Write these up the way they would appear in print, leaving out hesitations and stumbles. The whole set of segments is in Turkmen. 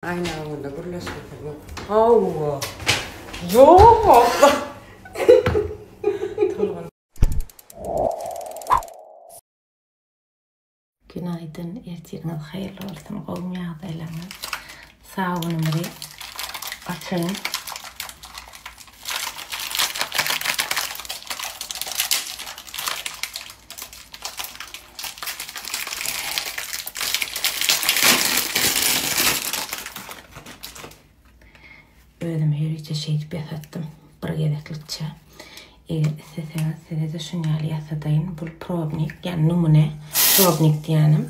Aýna öňünde gürleşmesek. Hawa. Ýok. Günaýdyn, ertiriňiz haýyrly bolsun, gowumy ýagdaýlaryňyz? Sabunymyzy açaýyn. Özüm ýörite şeýdip ýasatdym. Bir gezeklikçe. Eger isleseňiz size-de şuny ýaly ýasadaýyn. Bu probnik, ýagny numune. Probnik diýýänim.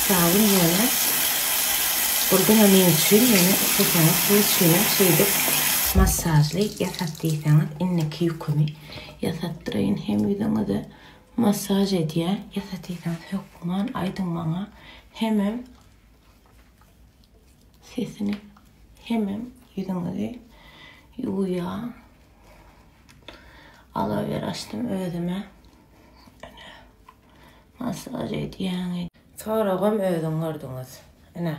Sabun ýöne bul diňe meň üçin, ýöne isleseňiz siz üçinem şeýdip massažly ýasat diýseňiz indiki ýükümi ýasatdyraýyn hem ýüzüňize Massaž edýä ýasatýsaňyz hökman aýdyň maňa hemem sesini hemem ýüzüňizi ýuwýa aloe vera açdym özüme ine massaž edýäň soragam özüň gördüňiz ine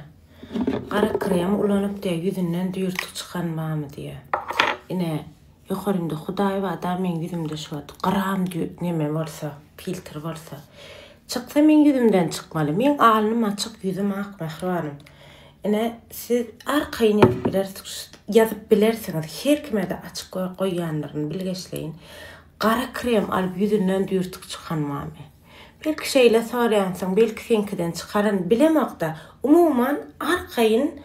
gara krem ulanyp diýä ýüzünden düýrtük çykan barmy diýä ine Ýokarynda Hudaý bar-da meň ýüzümde şu wagt gram neme bolsa, filtr bolsa. Çyksa meň ýüzümden çykmaly. Meň alnym açyk, ýüzüm ak mähribanym. Ine, siz arkaýyn ýazyp bilersiňiz, ýazyp bilersiňiz. Her kime-de açyk goýýandyryn bilgeşleýin. Gara krem alyp ýüzünden düýrtük çykan barmy? Belki şeýle soraýansyň, belki seňkiden çykaryn, bilemokda. Umuman arkaýyn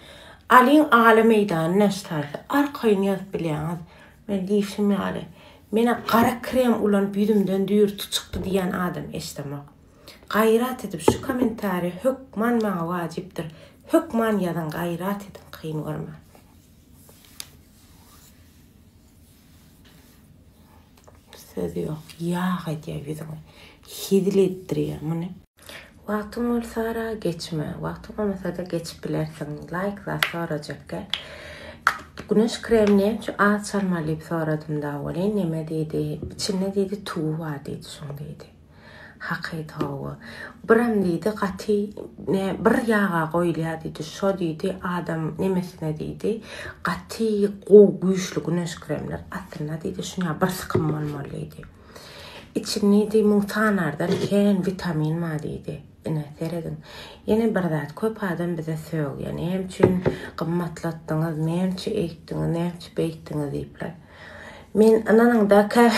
alyň aly meýdany näştaýsa arkaýyn ýazyp bilýäňiz. Men diýşim ýaly, menä gara krem ulanyp ýüzümden düýrtük çykdy diýýän adam eşdemok. Gaýrat edip şu kommentariýa hökman maňa wajypdyr. Hökman ýazyň gaýrat ediň kyn görmän. Söz ýok, ýag edýär ýüzüňi. Hezil etdirýär muny. Wagtyň bolsa ara geçme, wagtyň bolmasa-da geçip bilersiň. Laýk zat sorajakka. Güneş kremi näme üçin az çalmaly diýip soradym da welin neme diýdi. Içinde diýdi tugy bar diýdi şoň diýdi. Hakyt hawa. Biram diýdi gaty ne bir ýaga goýulýar diýdi. Şo diýdi adam nemesine diýdi. Gaty gowy güýçli güneş kremler aslynda diýdi şuňa bir sykym bolmaly diýdi. Içinde diýdi muň sanardan kän witamin bar diýdi. Ine serediň. Ýene bir zat köp adam bize sögýär. Näme üçin gymmatlatdyňyz, näme üçin eýtdiňiz, näme üçin beýtdiňiz diýipler. Men ynanyňda kä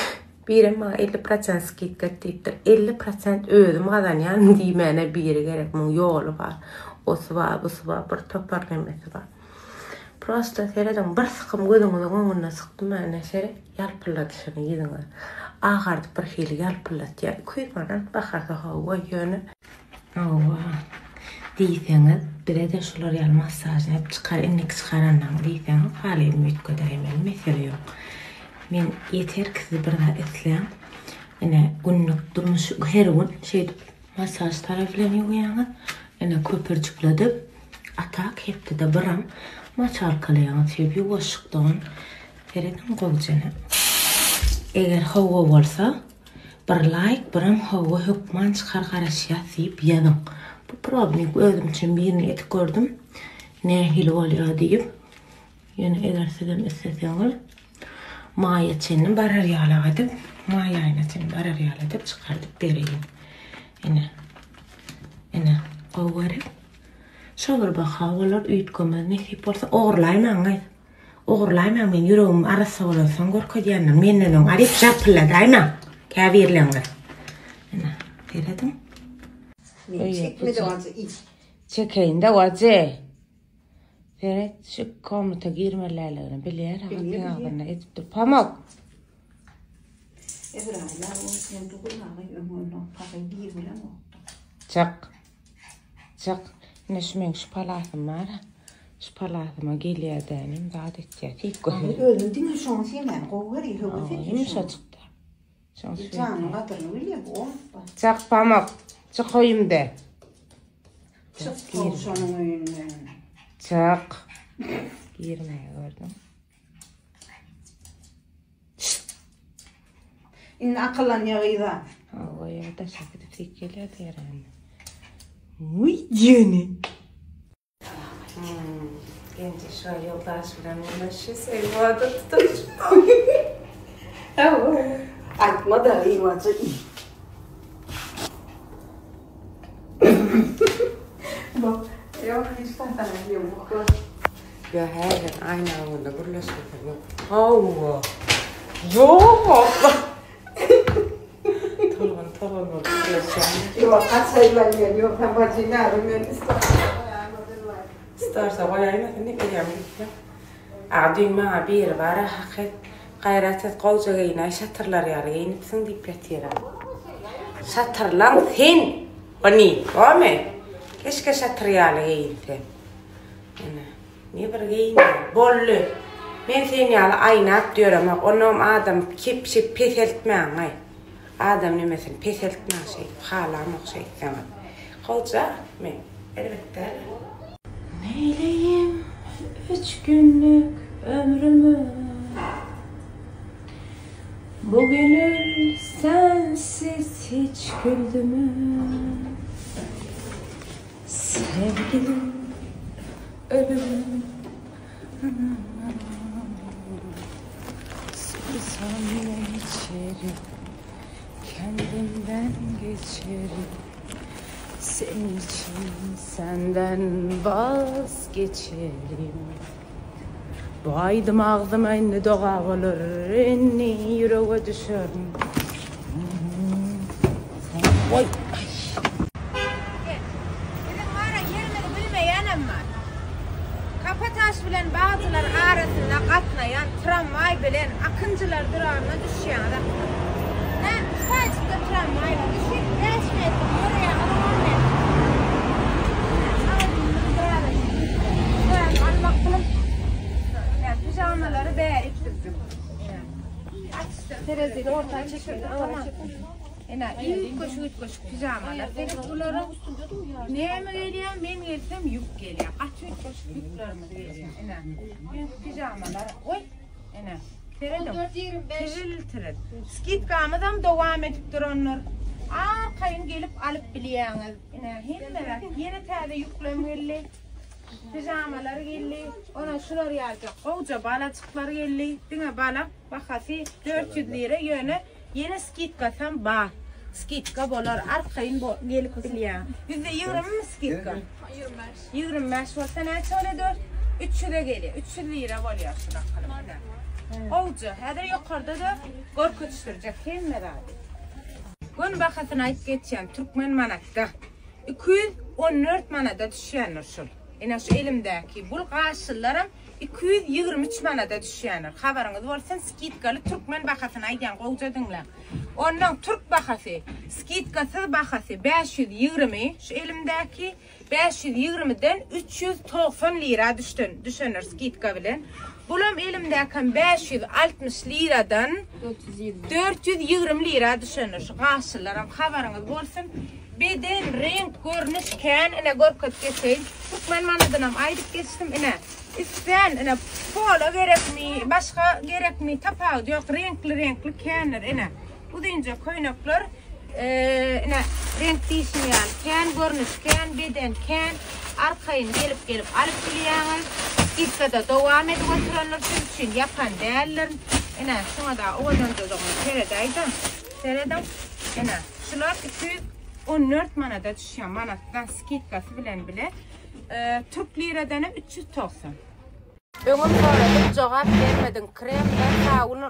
Birem maňa 50 prosent skidka et diýipdir. 50 prosent özüm gazanýan diýmäne biri gerek. Muň ýoly bar. Osy bar, busy bar, bir topar nemesi bar. Prosta serediň, bir sykym gözüňiziň öňünde sykdym ene seret, ýalpyllady şuny ýüzüňe. Agardyp bir hili ýalpyllatýar. 200 manat bahasy hawa, ýöne Hawa. Diýseňiz, bize-de şular ýaly massažny edip çykar, indiki çykaranlaryňy diýseňiz, galybymy üýtgedäýmeli, mesele ýok. Men ýeter ki siz bir zat isläň. Ine, günlük durmuş, her gün şeýdip massaž tara bilen ýuwýaňyz. Ine, köpürjikledip, a tak hepdede biram moçalkalaýaňyz, şeýdip ýuwaşjykdan. Serediň gowjana. Eger hawa bolsa, Bir laýk biram hawa hökman çykar garaşýas diýip ýazyň. Bu probnik özüm üçin birini edip gördüm. Nähili bolýar diýip. Ýöne eger sizem isleseňiz maýa çenli barar ýalak edip, maý aýyna çenli barar ýaly edip çykardyp bereýin. Ine. Ine, gowy görüp. Şo bir baha bolar, üýtgemez nesip bolsa ogurlaýmaň gyz. Ogurlaýmaň men ýüregim arassa bolansoň görkezýändir. Menden öň alyp žapylladaýmaň käbirleriňiz. Ine, serediň. Men çekmedi wajy iý. Çekeýin-de wajy. Seret, şu komnata girmeliligini bilýär, Bilýär, agzynda edip dur. Pamuk. Ezraýyl aga bolsun, Dugul aga öň ondan pahy bir bilemokdy. Çyk. Çyk. Ine şu meň şu palasym bar. Şu palasyma gelýär dänim zat etýär. Siýip göter. Özüm diňe şoňa siýmäni gowy görýär, höwes edýär. Ýumşajykda. Şoň Janyň gadyryny bilýär bu oňatda. Çyk pamuk. Çyk öýümde. Çyk towşanyň öýünden. Çyk. Girmäge gördüň. Indi akyllanýar gyza. Hawa ýa daşa gidip sik gelýär diýer indi. Wuý diýeni. Genji şu aý ýoldaş bilen gürleşýär, Seýwada tutaşyp. Aýtma-da, Iwaja. Ýok, hiç zatdan ýok. Ýa häzir aýna öňünde gürleşmesem ýok. Hawa. Ýok. Tolgun tolgun bolup gürleşýän. Ýok, gaçaýlar ýok, sen bajyny men Starsa goýaýmasyn diýip edýän gitdim. A düýn maňa biri bar-a hakyt. Gaýrat et gowja geýinäý şatyrlar ýaly geýnipsiň diýip ýatyr-a. Şatyrlaň sen! Ony, bormy? Keşke şatyr ýaly geýinse. Ine, ne bir geýinýär. Boldy. Men sen ýaly aýnap ýöremok. Onnoňam adam kepşi peseltmäň-aý. Adam nemesini peseltmäň şeýdip. Halamok şeýtseňiz. Gowja men. Erbet däl. Neýleýin üç günlük ömrümi Bu gönül sensiz hiç güldümi Sevgilim ölümim Susam ne içerim Kendimden geçerim Senin için senden vazgeçerim Bu aýdym agzyma indi doga bolar Indi ýürege düşer Oý. Biziň bar-a ýerimizi bilmeýänem bar. Kapataş bilen Bagjylar arasynda gatnaýan tramwaý bilen Akynjylar duragyna düşýäňiz akylyp. Nä, şu taýjykda tramwaý bar. Düşüp, bäş metr ýöreýäňiz, on metr. Nä, magazinimiz biraz Şuny almak bilen, nä, pižamalary bärik düzdük. Nä, açdyk. Terezini orta çekildi. Tamam. Ine, üýtgeşik-üýtgeşik pižamalar. Seret bulara. Näme gelýär? Men gelsem ýük gelýär. Gaty üýtgeşik ýüklerimiz gelýär. Ine, düýnki pižamalar. Goý. Ine, serediň. 14-25. Tiril-tiril. Skidkamyzam dowam edip durandyr. Arkaýyn gelip alyp bilýäňiz. Ine, hemme zat. Ýene täze ýüklem geldi. Pižamalar geldi. Ondan şular ýalyjak gowja balajyklar geldi. Diňe balak bahasy 400 lira, ýöne Ýene skidkasam bar. Skidka bolar arkaýyn gelip bilýäň. Ýüzde ýigrimimi skidka? 25. 25 bolsa näçe bolýar dört? 300-e gelýär. 300 lira bolýar şu bakalym ine. Gowja. Häzir ýokarda-da görkezişdirjek hemme zady. Gün bahasyny aýyp geçýän türkmen manatda 214 manada düşýändir şul. Ine şu elimdäki bul gaşyllaram 223 manada düşýändir. Habaryňyz bolsun, skidkaly türkmen bahasyny aýdýan, gowja diňläň. Onnoň türk bahasy, skidkasyz bahasy 520, şu elimdäki 520-den 390 lira düşden, düşendir skidka bilen. Bulam elimdäkem 560 liradan 420 lira düşendir. Şu gaşyllaram habaryňyz bolsun. Beden, reňk, görnüş kän, ine görkezip geçeýin. Türkmen manadynam aýdyp geçdim, ine. Islän, ine, polo gerekmi, başga gerekmi, tapawudy ýok, reňkli-reňkli kändir, ine. Uzynja köýnekler, ine, reňk diýşim ýaly, kän, görnüş kän, beden kän. Arkaýyn gelip-gelip alyp bilýäňiz. Skidka-da dowam edip oturandyr, siz üçin ýapan däldir. Ine, şuňa-da owadanjadygyna seredäýdä. Serediň, ine, şular 214 manada düşýär, manatdan skidkasy bilen bile. Türk liradanam 390. Öňem soradym jogap bermediň krem bilen sabun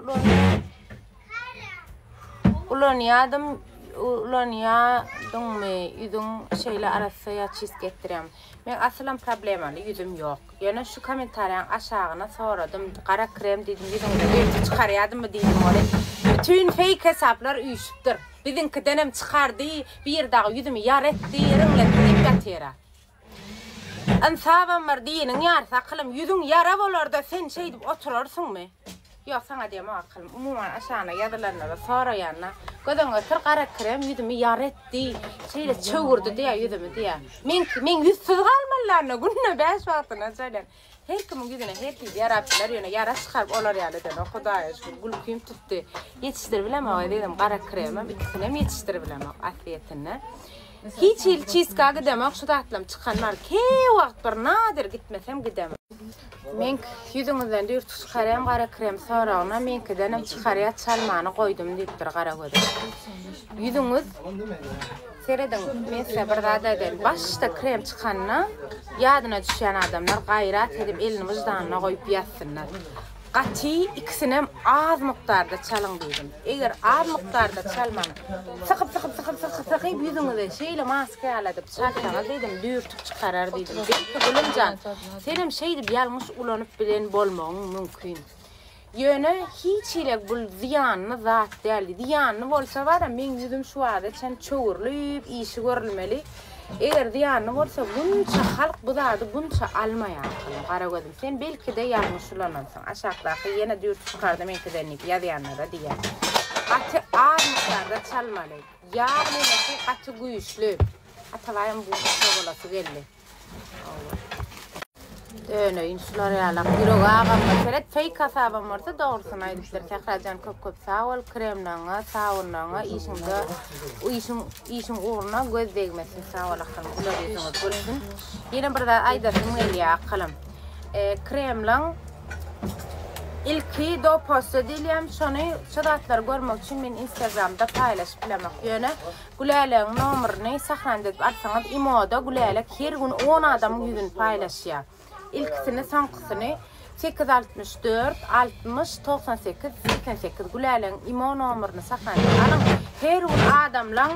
ulanýadym ulanýadyňmy ýüzüň şeýle arassa ýa çisk etdirýäňmi meň asylam problemaly ýüzüm ýok ýöne şu kommentariýaň aşagyna soradym gara krem diýdim ýüzüňde öýji çykarýadymmy diýdim ony bütin feýk hesaplar üýşüpdir biziňkidenem çykardy bir dagy ýüzümi ýara etdi iriňletdi diýip ýatyra. Ynsabam bar diýeniň ýarysy akylym. Ýüzüň ýara bolarda sen şeýdip oturarsyňmy? Ýok saňa diýemok akylym. Umuman aşagyna ýazylanlara soraýanda göz öňüňe getir gara krem ýüzümi ýara etdi. Şeýle çöwürdi diýä ýüzümi diýä. Meňki meň ýüzsüz galmalylarna günde bäş wagtyna çaýlan. Her kimiň ýüzüne her hili ýarap biler ýöne ýara çykaryp olar ýaly edenok Hudaýa şükür gülkim tutdy. Ýetişdiribilemok ezizim gara kremem ikisinem ýetişdiribilemok aslyýetinde. Hiç hili çistka gidemok şu zatlam çykan bar. Käwagt bir nadir gitmesem gidemok. Meňk ýüzüňizden dürtük çykarýam gara krem soragyna meňkidenem çykarýa çalmany goýdum diýipdir Garagözem. Ýüzüňiz serediň men size bir zat aýdaýyn başda krem çykanda ýadyna düşýän adamlar gaýrat edip elini wyždanyna goýup ýazsynlar. Gaty ikisinem az mukdarda çalyň diýdim. Eger az mukdarda çalman, sykyp sykyp sykyp sykyp sykyp ýüzüňize şeýle maska ýaly edip çalsaňyz diýdim, düýrtük çykarar diýdim. Belki Gülümjan, senem şeýdip ýalňyş ulanyp bilen bolmagyň mümkin. Ýöne hiç hili bul zyýanly zat däl. Zyýanly bolsa bara meň ýüzüm şu wagta çen çöwrülip işi görülmeli. Eger zyýanly bolsa bunça halk bu zady bunça almaýar oglum Garagözüm sen belkide ýalňyş ulanansyň aşakdaky ýene dürt çykardy meňkiden diýip ýazýanlara diýýän gaty az mukdarda çalmaly ýag nemesi gaty güýçli Atabaýam bu ussa bolasy geldi. Döneýin şular ýalak ýüregi agamda seret feýk hasabam bolsa dogrusyny aýdypdyr Sährajan köp köp sag bol kremleňe sabunlaňa işiňde işiň işiň ugruna göz degmesin sag bol akylym güler ýüzüňiz gülsün ýene bir zat aýdasym gelýär akylym kremleň ilki do posta diýilýän şony şo zatlary görmek üçin men instagramda paýlaşyp bilemok ýöne Gülälegiň nomerini sahranit edip alsaňyz imoda Gülälek her gün on adamyň ýüzüni paýlaşýar. Ilkisini soňkusyny 864 60 98 88 Gülälegiň imo nomerini sahranit edip alyň. Her gün adamlaň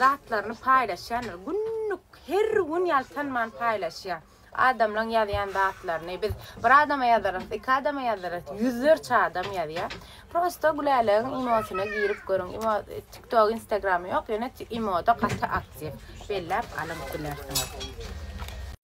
zatlaryny paýlaşýandyr. Günlük her gün ýaltanman paýlaşýar. Adamlaň ýazýan zatlaryny biz bir adama ýazarys, iki adama ýazarys, ýüzlerçe adam ýazýar. Prosto Gülälegiň imosyna girip görüň. Imo TikTok, Instagramy ýok, ýöne imoda gaty aktiw. Belläp alyp bilersiňiz.